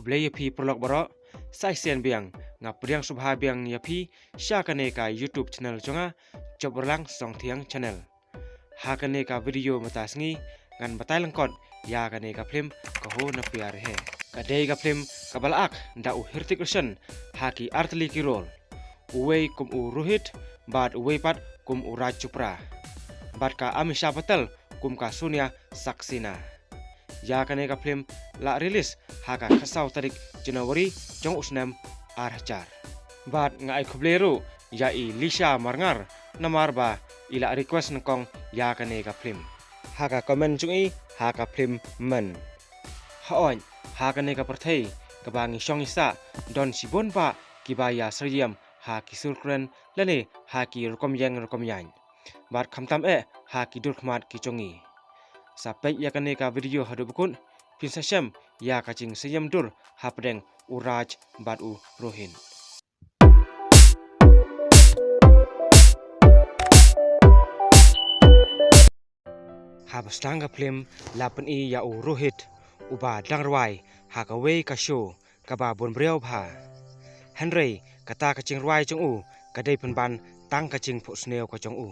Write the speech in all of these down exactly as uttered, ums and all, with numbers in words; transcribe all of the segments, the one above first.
Khublei ïa phi paralok baroh, sa shisien biang nga pdiang sngewbha biang ïa phi sha kane ka YouTube channel jong nga, Jop Rlang Songthiang Channel. Ha kane ka video mynta sngi ngan batai lyngkot ïa kane ka phlim Kaho Na Pyar Hai. Ka dei ka phlim kaba la act da u Hrithik Roshan ha ki artylli ki role. Uwei kum u Rohit bad uwei pat kum u Raj Chopra. Bad ka Amisha Patel kum ka Sonia Saxena. Ïa kane ka phlim la release ha ka khatsaw tarik January jong u snem ar hajar. Bad nga ai khublei ruh ïa i Lisha Marngar namar ba i la request nyngkong ïa kane ka phlim ha ka comment jong i ha ka phlim Men. Hooid, ha kane ka pyrthei kaba ngi shong ngi sah, don shibun bah kiba ïa syriem ha ki sur kren lane ha ki rukom ïeng rukom ïaid. Bad khamtam eh ha ki dur khmat ki jong ngi. Sa peit ïa kane ka video haduh ba kut, phin sa shem ïa ka jingsyriem dur hapdeng u Raj bad u Rohit. Haba sdang ka phlim la pyni ïa u Rohit uba dang rwai ha kawei ka show kaba bun briew bha. Hynrei kata ka jingrwai jong u ka dei pynban tang ka jingphohsniew ka jong u.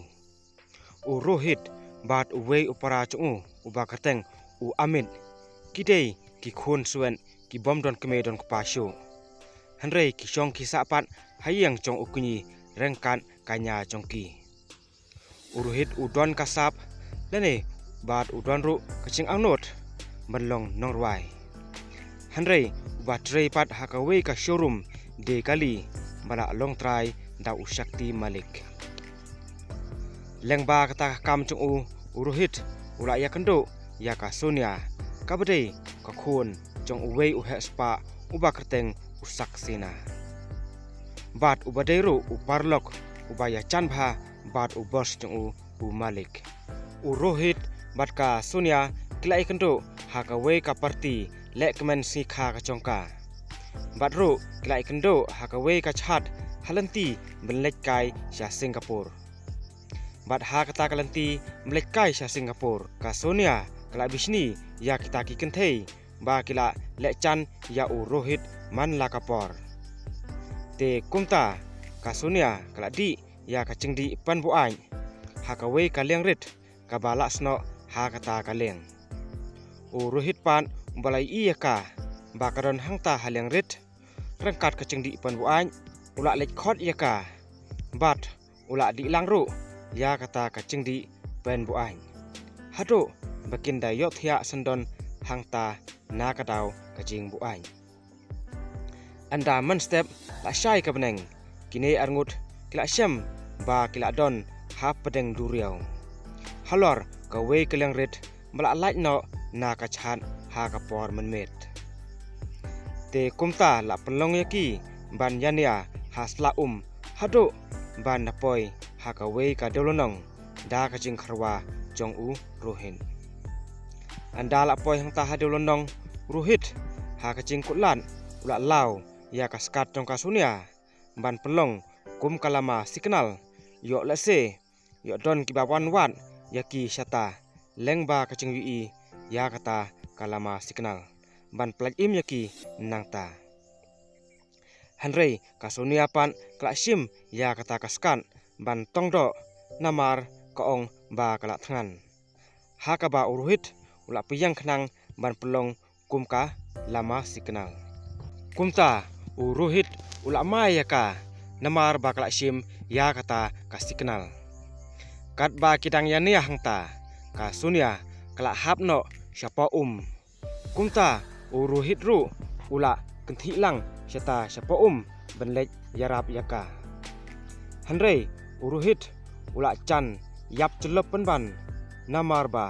U Rohit bad uwei u para jong u uba kyrteng u Amit, ki dei ki khun swet ki bym don kmie don kpa shuh. Hynrei ki shong ki sah pat ha ïing jong u kñi ryngkat ka nia jong ki. U Rohit u don ka sap lane bad u don ruh ka jingangnud ban long nongrwai. Hynrei uba trei pat ha kawei ka showroom dei kali ba la long trai da u Shakti Malik. Lyngba kata ka kam jong u, u Rohit u la ïakynduh ïa ka Sonia, kaba dei ka khun jong uwei u hehspah uba kyrteng u Saxena. Bad uba dei ruh u paralok uba ïajan bha bad u boss jong u, u Malik. U Rohit bad ka Sonia ki la ïakynduh ha kawei ka party lehkmen sngi kha ka jong ka. Bad ruh ki la ïakynduh ha kawei ka jhat ha lynti ban leit kai sha Singapore. Bad ha kata ka lynti ban leit kai sha Singapore, ka Sonia ka la bishni ïa kita ki kynthei ba ki la leh jan ïa u Rohit man la ka por. Te kumta ka Sonia ka la dih ïa ka jingdih pynbuaid ha kawei ka liang rit kaba la snoh ha kata ka liang. U Rohit pat uba la ïohi ïa ka ba ka don hangta ha liang rit ryngkat ka jingdih pynbuaid, u la leit khot ïa ka bad u la dih lang ruh ïa kata ka jingdih pynbuaid haduh ba kin da ïohthiah syndon hangta na ka daw ka jingbuaid. Ynda mynstep la shai ka bneng, kine arngut ki la shem ba ki la don hapdeng duriaw halor kawei ka liang rit ba la lait noh na ka jhat ha ka por mynmiet. Te kumta la pynlong ïa ki ban ïania ha sla um haduh ban da poi ha kawei ka dewlynnong da ka jingkyrwa jong u Rohit. Ynda la poi hangta ha dewlynnong, u Rohit ha ka jingkutlad u la law ïa ka skat jong ka Sonia ban pynlong kum ka lama signal, ïoh lehse ïoh don kiba wan wad ïa ki shata lyngba ka jingïohi ïa kata ka lama signal ban pyllait im ïa ki nangta. Hynrei ka Sonia pat ka la shim ïa kata ka skat ban tong doh namar ka ong ba ka la thngan. Ha kaba u Rohit u la pdiang khnang ban pynlong kum ka lama signal. Kumta u Rohit u la mai ïa ka namar ba ka la shim ïa kata ka signal. Katba ki dang ïania hangta, ka Sonia ka la hap noh shapoh um. Kumta u Rohit ruh u la kynthih lang shata shapoh um ban leit ïarap ïa ka. Hynrei u Rohit u la jan ïap jyllop pynban namar ba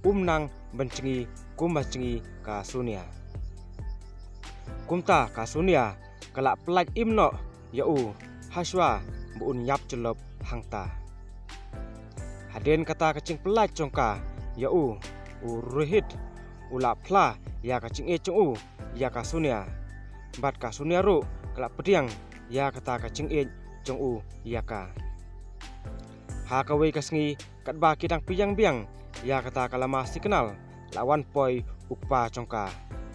um nang ban jngi kum ba jngi ka Sonia. Kumta ka Sonia ka la pyllait im noh ïa u hashwa ba un ïap jyllop hangta. Hadien kata ka jingpyllait jong ka ïa u, u Rohit u la phla ïa ka jingïeit jong u ïa ka Sonia. Bad ka Sonia ruh ka la pdiang ïa kata ka jingïeit jong u ïa ka. Ha kawei ka sngi katba ki dang pdiang biang ïa kata ka lama signal, la wan poi u kpa jong ka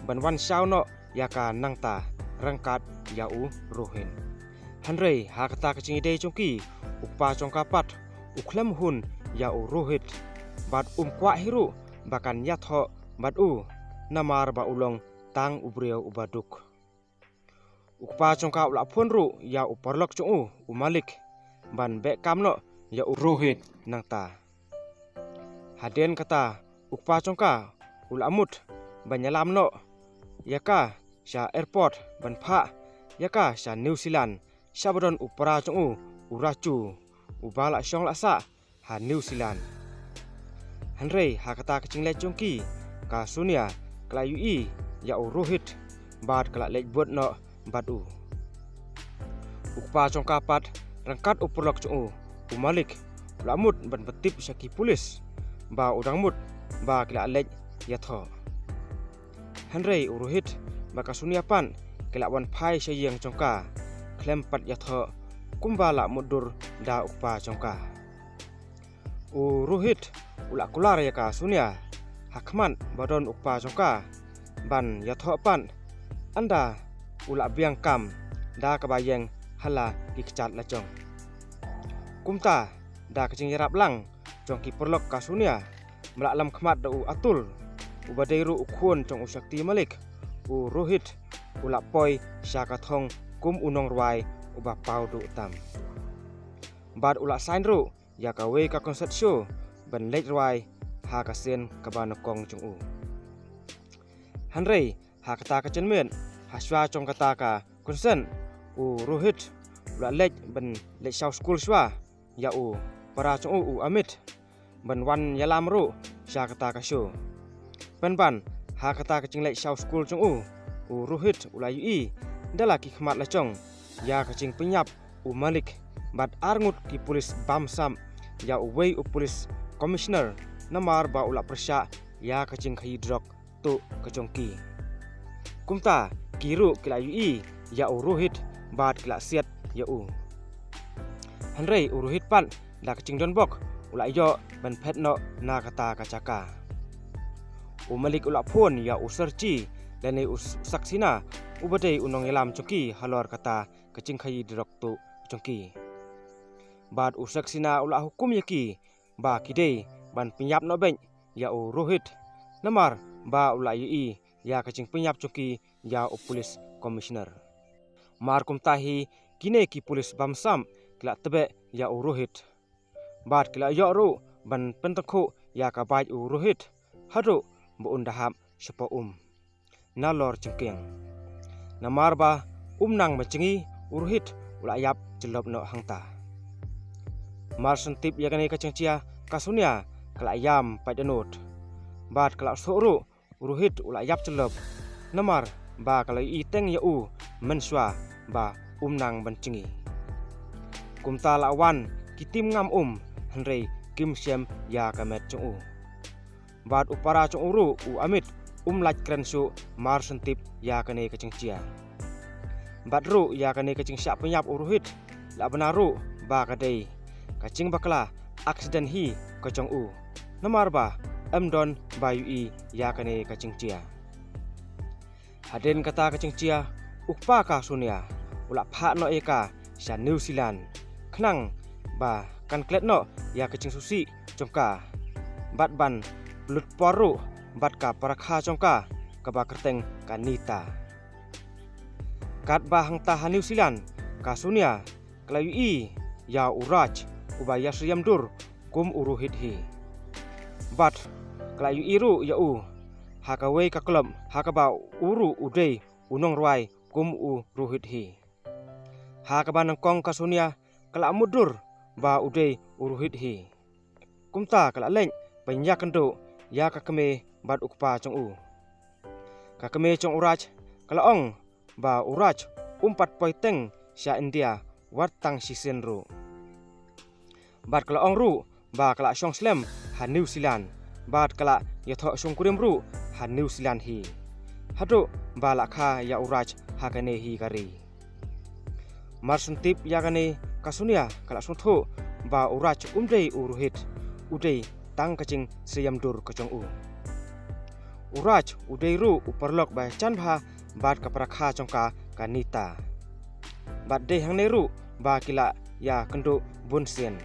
ban wan shaw noh ïa ka nangta ryngkat ïa u Rohit. Hynrei ha kata ka jingïadei jong ki, u kpa jong ka pat u khlem hun ïa u Rohit, bad um kwah hi ruh ba kan ïathoh bad u, namar ba u long tang u briew uba duk. U kpa jong ka u la phone ruh ïa u paralok jong u, u Malik, ban beh kam noh ïa u Rohit nangta. Hadien kata, u kpa jong ka u la mut ban ïalam noh ïa ka sha airport ban phah ïa ka sha New Zealand, sha ba don u para jong u, u Raju, uba la shong la sah ha New Zealand. Hynrei ha kata ka jingleit jong ki, ka Sonia ka la ïohi ïa u Rohit bad ka la leit bud noh bad u. U kpa jong ka pat ryngkat u paralok jong u, u Malik, u la mut ban pyntip sha ki pulis ba u dang mut ba ki la leit ïathoh. Hynrei u Rohit bad ka Sonia pat ki la wan phai sha ïing jong ka khlem pat ïathoh, kumba la mutdur da u kpa jong ka. U Rohit u la kular ïa ka Sonia ha khmat ba don u kpa jong ka ban ïathoh pat, ynda u la biang kam da kaba ïeng ha la ki kjat la jong. Kumta, da ka jingïarap lang jong ki paralok ka Sonia, ba la lam khmat da u Atul, uba dei ruh u khun jong u Shakti Malik, u Rohit u la poi sha ka thong kum u nongrwai uba paw duh tam. Bad u la sign ruh ïa kawei ka concert show ban leit rwai ha ka sien kaba nyngkong jong u. Hynrei ha kata ka janmiet, ha shuwa jong kata ka concert, u Rohit u la leit ban leit shaw skul shuwa ïa u para jong u, u Amit, ban wan ïalam ruh sha kata ka show. Pynban ha kata ka jingleit shaw skul jong u, u Rohit u la ïohi da la ki khmat la jong ïa ka jingpynïap u Malik bad arngut ki pulis bamsap ïa uwei u police commissioner, namar ba u la pyrshah ïa ka jingkhaïi drok tuh ka jong ki. Kumta ki ruh ki la ïohi ïa u Rohit bad ki la siat ïa u. Hynrei u Rohit pat da ka jingdonbok u la ïoh ban phet noh na kata ka jaka. U Malik u la phone ïa u Sergi lane u Saksina, uba dei u nongïalam jong ki halor kata ka jingkhaïi drok tuh jong ki. Bad u Saksina u la hukum ïa ki ba ki dei ban pynïap noh beit ïa u Rohit, namar ba u la ïohi ïa ka jingpynïap jong ki ïa u police commissioner. Mar kumta hi, kine ki pulis bamsap ki la tbeh ïa u Rohit. Bad ki la ïoh ruh ban pyntyngkhuh ïa ka bike u Rohit haduh ba un da hap shapoh um nalor jingkieng. Namar ba um nang ban jngi, u Rohit u la ïap jyllop noh hangta. Mar shen tip ïa kane ka jingjia, ka Sonia ka la ïam pait da nud. Bad ka la shu ruh u Rohit u la ïap jyllop, namar ba ka la ïohi teng ïa u mynshuwa ba um nang ban jngi. Kumta la wan ki tim ngam um, hynrei kim shem ïa ka met jong u. Bad u para jong u ruh, u Amit, um lait kren shuh mar shen tip ïa kane ka jingjia. Bad ruh ïa kane ka jingshah pynïap u Rohit, la bna ruh ba ka dei ka jingbakla, accident hi ka jong u. Namar ba ym don ba ïohi ïa kane ka jingjia. Hadien kata ka jingjia, u kpa ka Sonia u la phah noh ïa ka sha New Zealand, khnang ba kan klet noh ïa ka jingsngewsih jong ka, bad ban pynlut por ruh bad ka para kha jong ka, kaba kyrteng ka Nita. Katba hangta ha New Zealand, ka Sonia ka la ïohi ïa u Raj, uba ïasyriem dur kum u Rohit hi. Bad ka la ïohi ruh ïa u ha kawei ka club, ha kaba u ruh u dei u nongrwai kum u Rohit hi. Ha kaba nyngkong ka Sonia ka la mutdur ba u dei u Rohit hi. Kumta ka la leit ban ïakynduh ïa ka kmie bad u kpa jong u. Ka kmie jong u Raj ka la ong ba u Raj um pat poi teng sha India, wat tang shisien ruh. Bad ka la ong ruh ba ka la shong slem ha New Zealand, bad ka la ïathoh shongkurim ruh ha New Zealand hi, haduh ba la kha ïa u Raj ha kane hi ka ri. Mar shen tip ïa kane, ka Sonia ka la sngewthuh ba u Raj um dei u Rohit, u dei tang ka jingsyriem dur ka jong u. U Raj u dei ruh u paralok ba jan bha bad ka para kha jong ka ka Nita. Bad dei hangne ruh ba ki la ïa kynduh bun sien.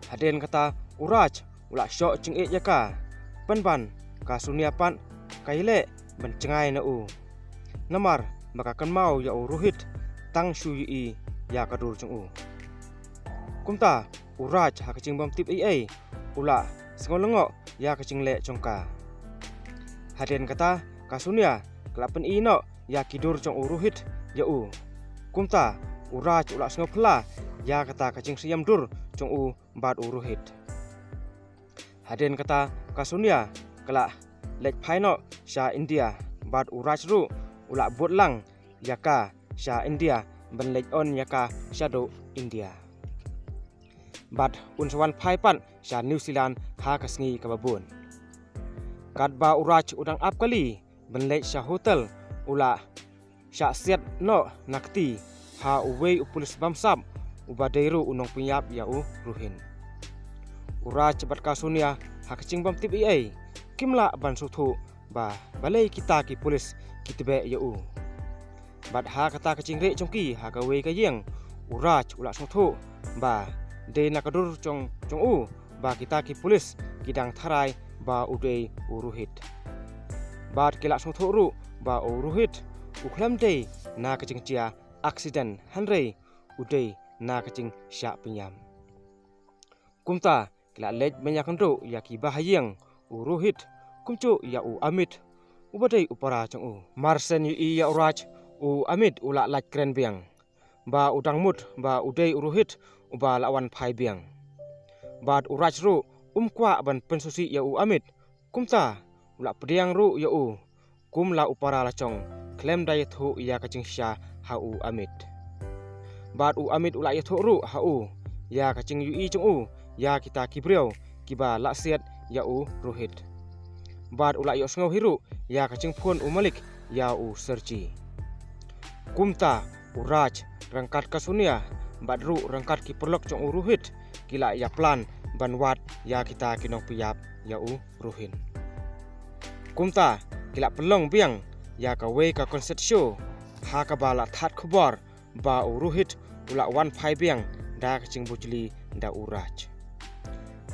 Hadien kata u Raj u la shoh jingïeit ïa ka, pynban ka Sonia pat ka ïaleh ban jngai na u. Namar ba ka kynmaw ïa u Rohit tang shu ïohi ïa ka dur jong u. Kumta u Raj ha ka jingbym tip ei ei u la sngew lyngngoh ïa ka jingleh jong ka. Hadien kata ka Sonia ka la pyni noh ïa ki dur jong u Rohit ïa u. Kumta u Raj u la sngew phylla ïa kata ka jingsngewsih dur jong u bad u Rohit. Hadien kata ka Sonia ka la leit phai noh sha India bad u Raj ruh u la bud lang ïa ka sha India ban leit on ïa ka shaduh India. Bad un sa wan phai pat sha New Zealand ha ka sngi kaba bud. Katba u Raj u dang ap kali ban leit sha hotel u la shah siat noh na kti ha uwei u pulit bamsap uba dei ruh u nongpynïap ïa u Rohit. U Raj bad ka Sonia ha ka jingbym tip ei ei kim lah ban sngewthuh ba balei kita ki pulit ki tbeh ïa u. Bad ha kata ka jingrieh jong ki ha kawei ka ïing u Raj u la sngewthuh ba dei na ka dur jong jong u ba kita ki pulit ki dang tharai ba u dei u Rohit. Bad ki la sngewthuh ruh ba u Rohit u khlem dei na ka jingjia accident hynrei u dei na ka jingshah pynïap. Kumta ki la leit ban ïakynduh ïa ki bahaïing u Rohit kumjuh ïa u Amit uba dei u para jong u. Mar shen ïohi ïa u Raj u Amit u la lait kren biang ba u dang mut ba u dei u Rohit uba la wan phai biang. Bad u Raj ruh um kwah ban pynsngewsih ïa u Amit kumta u la pdiang ruh ïa u kum la u para la jong khlem da ïathuh ïa ka jingshisha ha u Amit. Bad u Amit u la ïathuh ruh ha u ïa ka jingïohi jong u ïa kita ki briew kiba la siat ïa u Rohit. Bad u la ïohsngew hi ruh ïa ka jingphone u Malik ïa u Sergi. Kumta u Raj ryngkat ka Sonia bad ruh ryngkat ki paralok jong u Rohit ki la ïa plan ban wad ïa kita ki nongpynïap ïa u Rohit. Kumta ki la pynlong biang ïa kawei ka concert show ha kaba la thad khubor ba u Rohit u la wan phai biang da ka jingbujli da u Raj.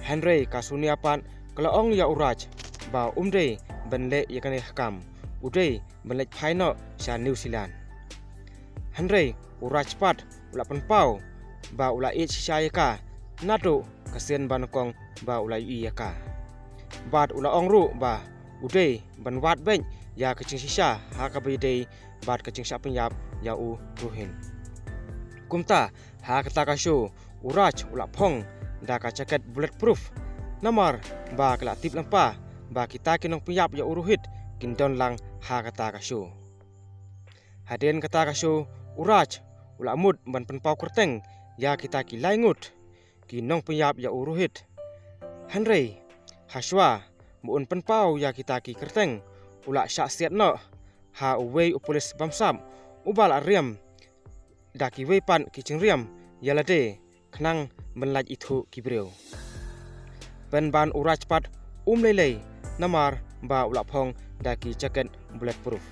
Hynrei ka Sonia pat ka la ong ïa u Raj ba um dei ban leh ïa kane ka kam, u dei ban leit phai noh sha New Zealand. Hynrei u Raj pat u la pynpaw ba u la ïeit shisha ïa ka naduh ka sien ba nyngkong ba u la ïohi ïa ka. Bad u la ong ruh ba u dei ban wad beit ïa ka jingshisha ha kaba ïadei bad ka jingshah pynïap ïa u Rohit. Kumta ha kata ka show u Raj u la phong da ka jacket bulletproof namar ba ka la tip lyngba ba kita ki nongpynïap ïa u Rohit kin don lang ha kata ka show. Hadien kata ka show u Raj u la mut ban pynpaw kyrteng ïa kita ki lai ngut ki nongpynïap ïa u Rohit. Hynrei hashwa ba un pynpaw ïa kita ki kyrteng u la shah siat noh ha uwei u pulit bamsap uba la riam da kiwei pat ki jingriam ïa lade khnang ban lait ithuh ki briew. Pynban u Raj pat um lei lei namar ba u la phong da ki jacket bulletproof.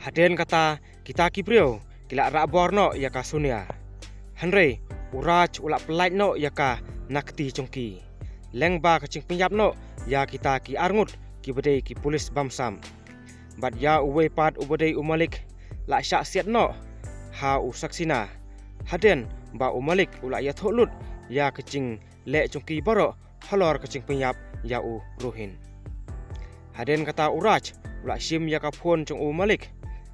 Hadien kata kita ki briew ki la rah bor noh ïa ka Sonia. Hynrei u Raj u la pyllait noh ïa ka na kti jong ki lyngba ka jingpynïap noh ïa kita ki arngut kiba dei ki pulit bamsap. Bad ïa uwei pat uba dei u Malik la shah siat noh ha u Saksina. Hadien ba u Malik u la ïathuh lut ïa ka jingleh jong ki baroh halor ka jingpynïap ïa u Rohit. Hadien kata u Raj u la shim ïa ka phone jong u Malik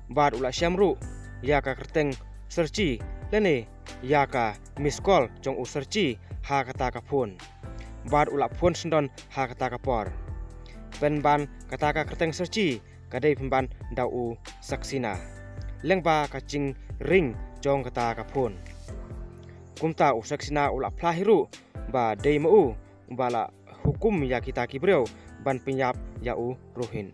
bad u la shem ruh ïa ka kyrteng Sergi lane ïa ka miss call jong u Sergi ha kata ka phone. Bad u la phone sngewdon ha kata ka por. Pynban kata ka kyrteng Sergi ka dei pynban da u Saksina lyngba ka jingring jong kata ka phone. Kumta u Saksina u la phla hi ruh ba dei ma u ba la hukum ïa kita ki briew ban pynïap ïa u Rohit.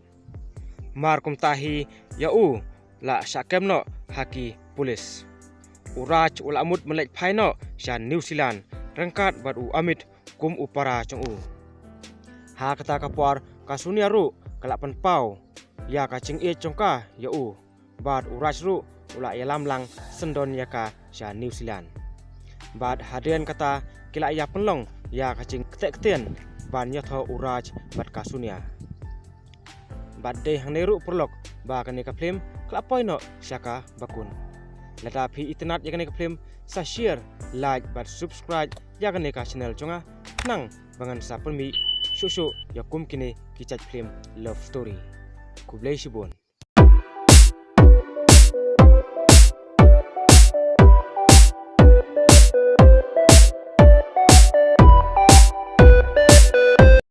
Mar kumta hi ïa u la shah kem noh ha ki pulit. U Raj u la mut ban leit phai noh sha New Zealand ryngkat bad u Amit kum u para jong u. Ha kata ka por ka Sonia ruh ka la pynpaw ïa ka jingïeit jong ka ïa u. Bad u Raj ruh u la ïalam lang syndon ïa ka sha New Zealand. Bad hadien kata ki la ïa pynlong ïa ka jingkynthei ktien ban ïathoh u Raj bad ka Sonia. Bad dei hangne ruh paralok ba kane ka film ka la poi noh sha ka bakun. Lada phi itynnad ïa kane ka film, sa share, like bad subscribe ïa kane ka channel jong nga, khnang ba ngan sa pynmih shuh shuh ïa kum kine ki jait film love story. Khublei shibun.